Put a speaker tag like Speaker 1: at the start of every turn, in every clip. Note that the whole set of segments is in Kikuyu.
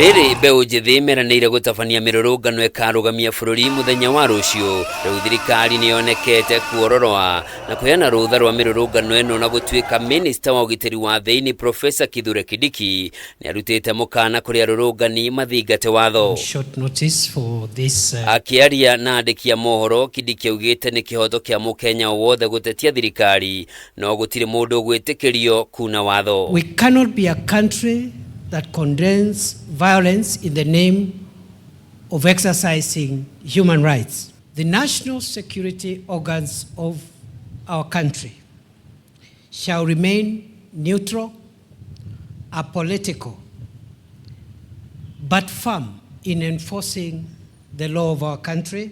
Speaker 1: Rĩrĩ mbeũ njĩthĩ meranĩire gũtabania mĩrũrũngano ĩkarũgamia bũrũri mũthenya wa rũciũ. Rĩu thirikari nĩ yonekete kuororoa na kũheana rũtha rwa mĩrũrũngano ĩno na gũtuĩka minista wa ũgitĩri wa thĩinĩ Profesa Kithure Kindiki nĩ arutĩte mũkana kũrĩ arũrũngani mathingate watho.
Speaker 2: Short notice for this
Speaker 1: Akĩaria na andĩki a mohoro, Kindiki augĩte nĩ kĩhoto kĩa mũkenya o wothe gũtetia thirikari no gũtirĩ mũndũ ũgwĩtĩkĩrio kuna watho.
Speaker 2: We cannot be a country that condones violence in the name of exercising human rights. The national security organs of our country shall remain neutral, apolitical, but firm in enforcing the law of our country,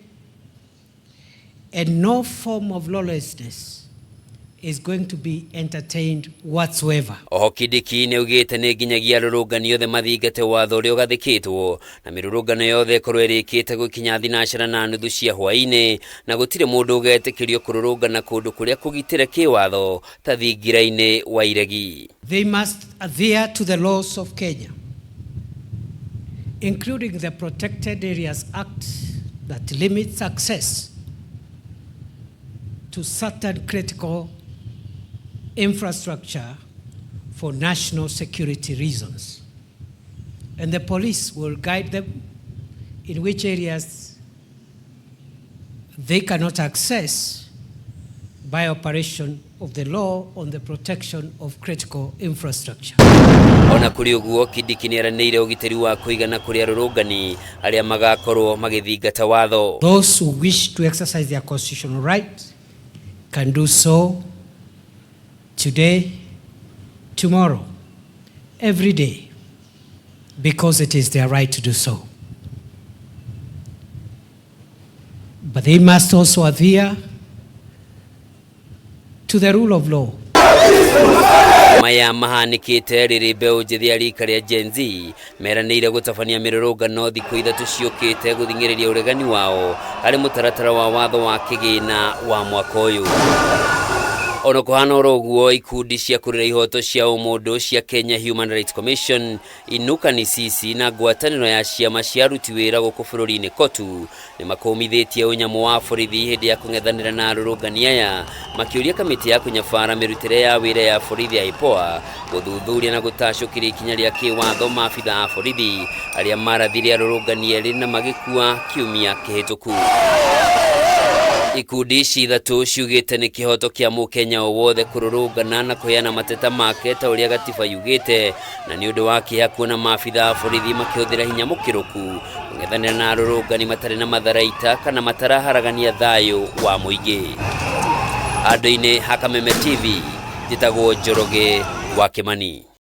Speaker 2: and no form of lawlessness is going to be entertained whatsoever.
Speaker 1: Oho Kindiki nĩ augĩte nĩ nginyagia arũrũngani othe mathingate watho ũrĩa ũgathĩkĩtwo na mĩrũrũngano yothe ĩkorwo ĩrĩkĩte gũkinya thinacara na nuthu cia hwaĩ-inĩ na gũtirĩ mũndũ ũgetĩkĩrio kũrũrũngana kũndũ kũrĩa kũgitĩre kĩwatho ta thingira-inĩ wa iregi.
Speaker 2: They must adhere to the laws of Kenya, including the Protected Areas Act that limits access to certain critical infrastructure for national security reasons. And the police will guide them in which areas they cannot access by operation of the law on the protection of critical infrastructure.
Speaker 1: Ona kũrĩ ũguo, Kindiki nĩ eranĩire ũgitĩri wa kũigana kũrĩ arũrũngani arĩa magakorwo magĩthingata watho.
Speaker 2: Those who wish to exercise their constitutional right can do so today, tomorrow, every day, because it is their right to do so. But they must also adhere to the rule of law.
Speaker 1: Maya mahanĩkĩte rĩrĩ mbeũ njĩthĩ a rika rĩa Gen Z meranĩire gũtabania mĩrũrũngano thikũ ithatũ ciũkĩte gũthing'ĩrĩria ũregani wao harĩ mũtaratara wa watho wa kĩgĩna wa mwaka ũyũ. Ona kũhana oro ũguo, ikundi cia kũrĩra ihoto cia ũmũndũ cia Kenya Human Rights Commission, Inuka ni Sisi na ngwatanĩro ya ciama cia aruti wĩra gũkũ bũrũri-inĩ KOTU nĩ makũmithĩtie ũnyamũ wa borithi hĩndĩ ya kũng'ethanĩra na arũrũngani aya, makĩũria kamĩtĩ ya kũnyabara mĩrutĩre ya wĩra ya borithi ya IPOA gũthuthuria na gũtacũkĩria ikinya rĩa kĩwatho maabitha a borithi arĩa marathire arũrũngani erĩ na magĩkua kiumia kĩhĩtũku. Ikundi ici ithatũ ciugĩte nĩ kĩhoto kĩa mũkenya o wothe kũrũrũngana na kũheana mateta make ta ũrĩa gatiba yugĩte, na nĩ ũndũ wa kĩeha kuona maabitha a borithi makĩhũthĩra hinya mũkĩrũku kũng'ethanĩra na arũrũngani matarĩ na matharaita kana mataraharagania thayũ wa mũingĩ. Handũ-inĩ ha Kameme TV, njĩtagwo Njoroge wa Kĩmani.